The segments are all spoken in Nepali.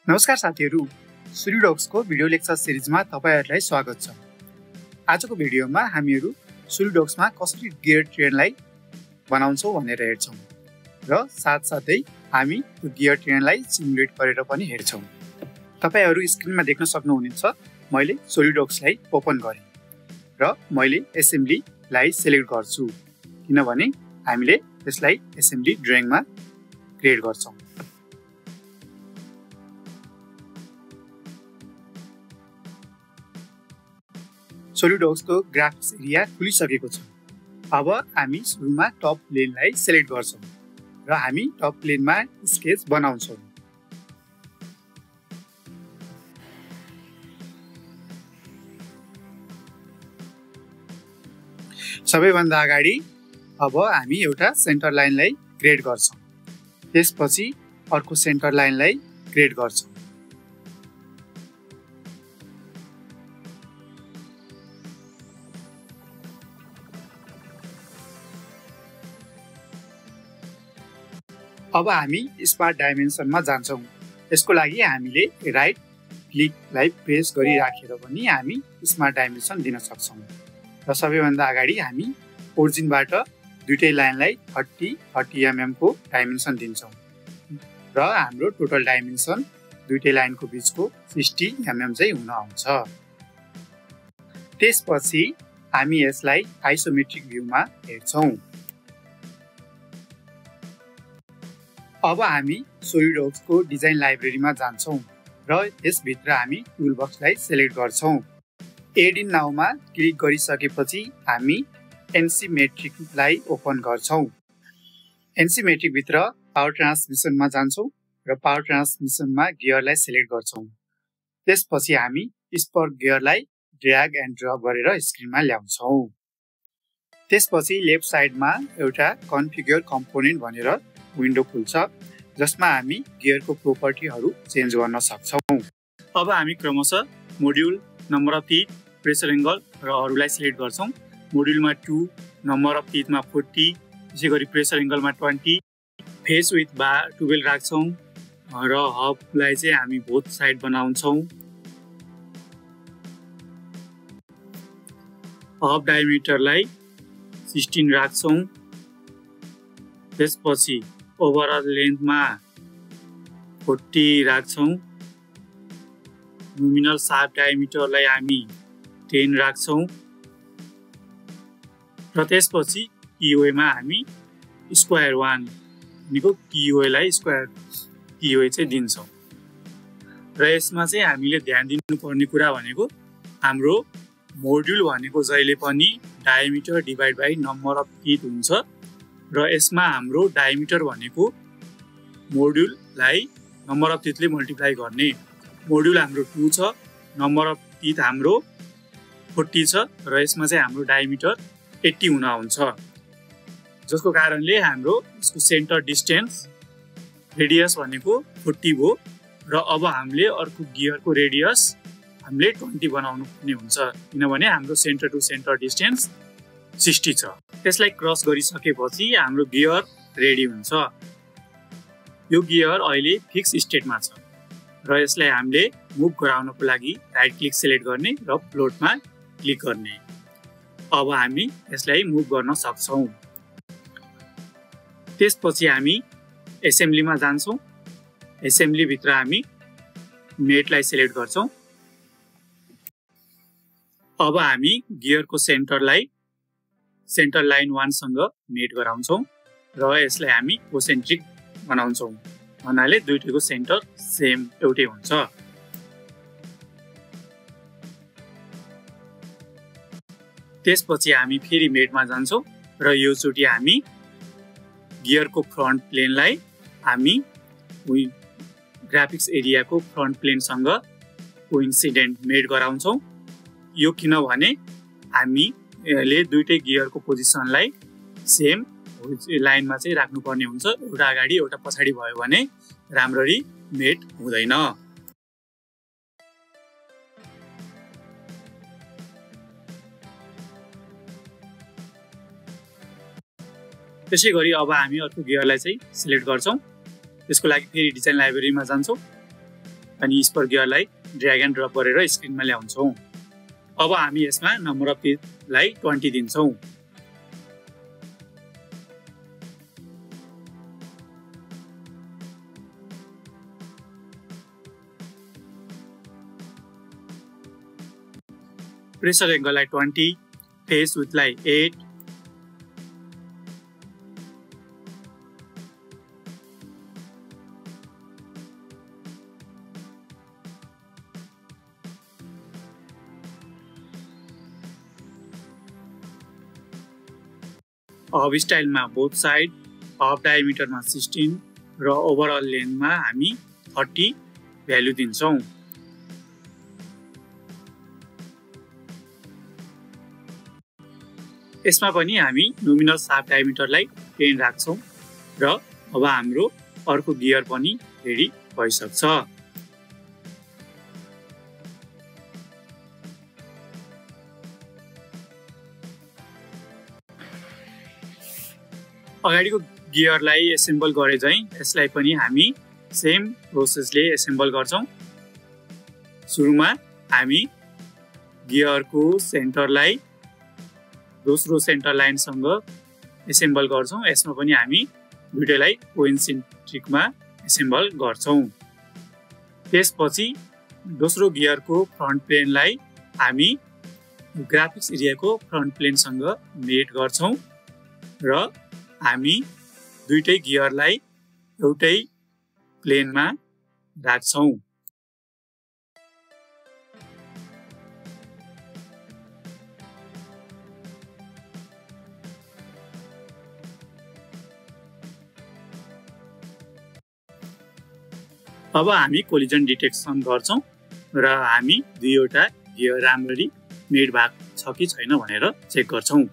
नमस्कार साथीहरू, सोलिडवर्क्सको भिडियो लेक्चर सिरिजमा तपाईहरुलाई स्वागत छ। आजको भिडियोमा हामीहरू सोलिडवर्क्समा कसरी गियर ट्रेनलाई बनाउँछौं भनेर हेर्छौं र साथसाथै हामी त्यो गियर ट्रेनलाई सिमुलेट गरेर पनि हेर्छौं। तपाईहरु स्क्रिनमा देख्न सक्नुहुनेछ, मैले सोलिडवर्क्सलाई ओपन गरे र मैले एसेम्ब्लीलाई सिलेक्ट गर्छु किनभने हामीले यसलाई एसेम्ब्ली ड्रइङमा क्रिएट गर्छौं। सोलिडवर्क्सको ग्राफिक्स एरिया खुलिसकेको छ। अब हामी सुरुमा टप प्लेनलाई सिलेक्ट गर्छौं र हामी टप प्लेनमा स्केच बनाउँछौं। सबैभन्दा अगाडि अब हामी एउटा सेन्टर लाइनलाई क्रिएट गर्छौं। त्यसपछि अर्को सेन्टर लाइनलाई क्रिएट गर्छौं। अब हामी स्मार्ट डाइमेन्सनमा जान्छौं। यसको लागि हामीले राइट क्लिकलाई प्रेस गरिराखेर पनि हामी स्मार्ट डाइमेन्सन दिन सक्छौं। र सबैभन्दा अगाडि हामी ओरिजिनबाट दुईटै लाइनलाई 30 mm को डाइमेन्सन दिन्छौं र हाम्रो टोटल डाइमेन्सन दुईटै लाइनको बीचको 60 mm चाहिँ हुन आउँछ। त्यसपछि हामी यसलाई आइसोमेट्रिक भ्यूमा हेर्छौं। अब हामी सोलिडवर्क्सको डिजाइन लाइब्रेरीमा जान्छौं र यसभित्र हामी टुलबक्सलाई सिलेक्ट गर्छौं। एड इन नाउमा क्लिक गरिसकेपछि हामी एनसी मेट्रिकलाई ओपन गर्छौं। एनसी मेट्रिक भित्र पावर ट्रान्समिसनमा जान्छौं र पावर ट्रान्समिसनमा गियरलाई सिलेक्ट गर्छौं। त्यसपछि हामी स्पर गियरलाई ड्र्याग एन्ड ड्रप गरेर स्क्रिनमा ल्याउँछौं। त्यसपछि लेफ्ट साइडमा एउटा कन्फिगर कम्पोनेन्ट भनेर विन्डो खुल्छ जसमा हामी गियरको प्रोपर्टीहरू चेन्ज गर्न सक्छौं। अब हामी क्रमशः module, number of teeth, pressure angle र अरूलाई सिलेक्ट गर्छौं। मोड्युलमा 2, नम्बर अफ टिथमा 40, त्यसैगरी प्रेसर एंगलमा 20, फेस विथ 12 राख्छौं र हबलाई चाहिँ हामी बोथ साइड बनाउँछौं। हब डायमिटरलाई 16 राख्छौं। त्यसपछि ओभरअल लेन्थमा 40 राख्छौं। नोमिनल शाफ्ट डायमिटरलाई हामी 10 राख्छौं र त्यसपछि किओएमा हामी स्क्वायर 1 भनेको किओएलाई स्क्वायर किओए चाहिँ दिन्छौं। र यसमा चाहिँ हामीले ध्यान दिनुपर्ने कुरा भनेको हाम्रो मोड्युल भनेको जहिले पनि diameter divide by number of teeth हुन्छ र यसमा हाम्रो डायमिटर भनेको मोड्युललाई नम्बर अफ टिथले मल्टिप्लाई गर्ने। मोड्युल हाम्रो 2 छ, नम्बर अफ टिथ हाम्रो 40 छ र यसमा चाहिँ हाम्रो डायमिटर 80 हुन आउँछ, जसको कारणले हाम्रो यसको सेन्टर डिस्टेन्स रेडियस भनेको 40 हो र अब हामीले अर्को गियरको रेडियस हामीले 20 बनाउनु पर्ने हुन्छ किनभने हाम्रो सेन्टर टु सेन्टर डिस्टेन्स 60 छ। त्यसलाई क्रस गरिसकेपछि हाम्रो गियर रेडी हुन्छ। यो गियर अहिले फिक्स स्टेटमा छ र यसलाई हामीले मुभ गराउनको लागि राइट क्लिक सिलेक्ट गर्ने र फ्लोटमा क्लिक गर्ने। अब हामी यसलाई मुभ गर्न सक्छौं। त्यसपछि हामी एसेम्ब्लीमा जान्छौं। एसेम्ब्ली भित्र हामी मेटलाई सिलेक्ट गर्छौं। अब हामी गियरको सेन्टर लाइन 1 सँग मेट गराउँछौं र यसलाई हामी कोसेन्ट्रिक बनाउँछौं भन्नाले दुईटैको सेन्टर सेम एउटै हुन्छ। त्यसपछि हामी फेरि मेटमा जान्छौं र यो चोटि हामी गियरको फ्रन्ट प्लेनलाई हामी ग्राफिक्स एरियाको फ्रन्ट प्लेनसँग कोइन्सिडेन्ट मेट गराउँछौं। यो किनभने हामीले दुईटै गियरको पोजिसनलाई सेम लाइनमा चाहिँ राख्नुपर्ने हुन्छ। एउटा अगाडि एउटा पछाडि भयो भने राम्ररी मेट हुँदैन। त्यसैगरी अब हामी अर्को गियरलाई चाहिँ सिलेक्ट गर्छौं। त्यसको लागि फेरि डिजाइन लाइब्रेरीमा जान्छौं अनि स्पर गियरलाई ड्र्याग एन्ड ड्रप गरेर स्क्रिनमा ल्याउँछौँ। अब हामी यसमा नम्बर अफ पिचलाई 20 दिन्छौँ। प्रेसर एङ्गललाई 20, फेस विथलाई 8, हब स्टाइलमा बोथ साइड, हब डायमिटरमा 16 र ओभरअल लेन्थमा हामी 30 भ्यालु दिन्छौँ। यसमा पनि हामी नोमिनल साफ्ट डायमिटरलाई 10 राख्छौँ र अब हाम्रो अर्को गियर पनि रेडी भइसक्छ। अगाडिको गियरलाई एसेम्बल गरे चाहिँ यसलाई पनि हामी सेम प्रोसेसले एसेम्बल गर्छौँ। सुरुमा हामी गियरको सेन्टरलाई दोस्रो सेन्टर लाइनसँग एसेम्बल गर्छौँ। यसमा पनि हामी दुईटैलाई कोइन्सेन्ट्रिकमा एसेम्बल गर्छौँ। त्यसपछि दोस्रो गियरको फ्रन्ट प्लेनलाई हामी ग्राफिक्स एरियाको फ्रन्ट प्लेनसँग मेट गर्छौँ र हामी दुईटै गियरलाई एउटै प्लेनमा राख्छौँ। अब हामी कोलिजन डिटेक्सन गर्छौँ र हामी दुईवटा गियर राम्ररी मेट भएको छ कि छैन भनेर चेक गर्छौँ।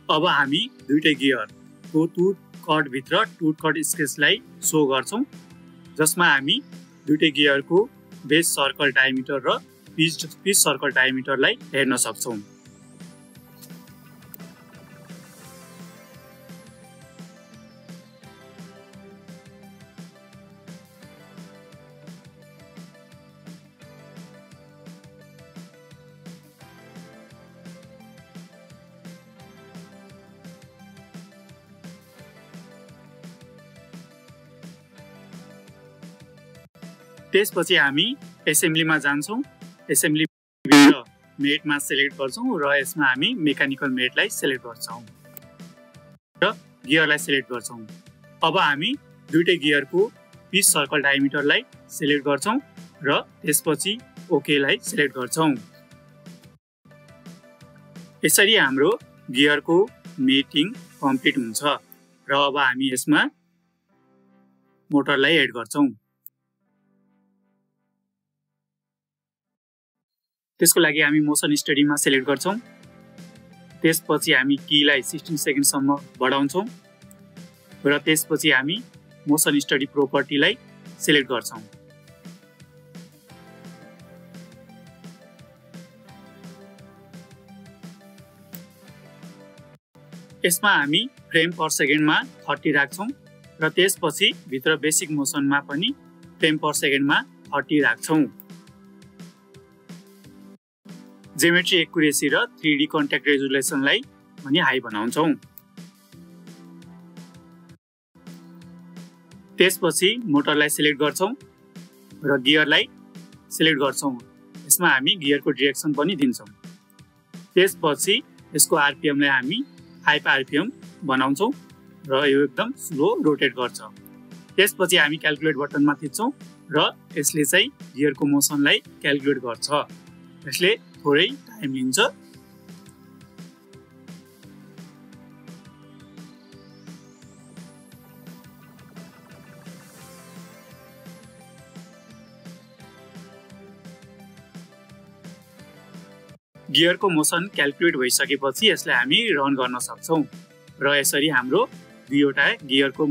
अब हामी दुईटै गियरको टुथ कटभित्र टुथ कट स्केचलाई सो गर्छौँ, जसमा हामी दुईटै गियरको बेस सर्कल डायमिटर र पिच सर्कल डायमिटरलाई हेर्न सक्छौँ। त्यसपछि हामी एसेम्ब्लीमा जान्छौँ। एसेम्ब्लीभित्र मेटमा सेलेक्ट गर्छौँ र यसमा हामी मेकानिकल मेटलाई सेलेक्ट गर्छौँ र गियरलाई सेलेक्ट गर्छौँ। अब हामी दुईटै गियरको पिच सर्कल डायमिटरलाई सेलेक्ट गर्छौँ र त्यसपछि ओकेलाई सेलेक्ट गर्छौँ। यसरी हाम्रो गियरको मेटिङ कम्प्लिट हुन्छ र अब हामी यसमा मोटरलाई एड गर्छौँ। त्यसको लागि हामी मोसन स्टडीमा सेलेक्ट गर्छौँ। त्यसपछि हामी कीलाई 16 सेकेन्डसम्म बढाउँछौँ र त्यसपछि हामी मोसन स्टडी प्रोपर्टीलाई सेलेक्ट गर्छौँ। यसमा हामी फ्रेम पर सेकेन्डमा 30 राख्छौँ र त्यसपछि भित्र बेसिक मोसनमा पनि फ्रेम पर सेकेन्डमा 30 राख्छौँ। ज्योमेट्री एक्युरेसी र 3D कन्ट्याक्ट रेजुलेसनलाई पनि हाई बनाउँछौँ। त्यसपछि मोटरलाई सेलेक्ट गर्छौँ र गियरलाई सेलेक्ट गर्छौँ। यसमा हामी गियरको डिरेक्सन पनि दिन्छौँ। त्यसपछि यसको आरपिएमलाई हामी 5 आरपिएम बनाउँछौँ र यो एकदम स्लो रोटेट गर्छ। त्यसपछि हामी क्याल्कुलेट बटनमा थिच्छौँ र यसले चाहिँ गियरको मोसनलाई क्याल्कुलेट गर्छ। यसले थोरै टाइम लिन्छ। गियरको मोसन क्याल्कुलेट भइसकेपछि यसलाई हामी रन गर्न सक्छौँ र यसरी हाम्रो दुईवटा गियरको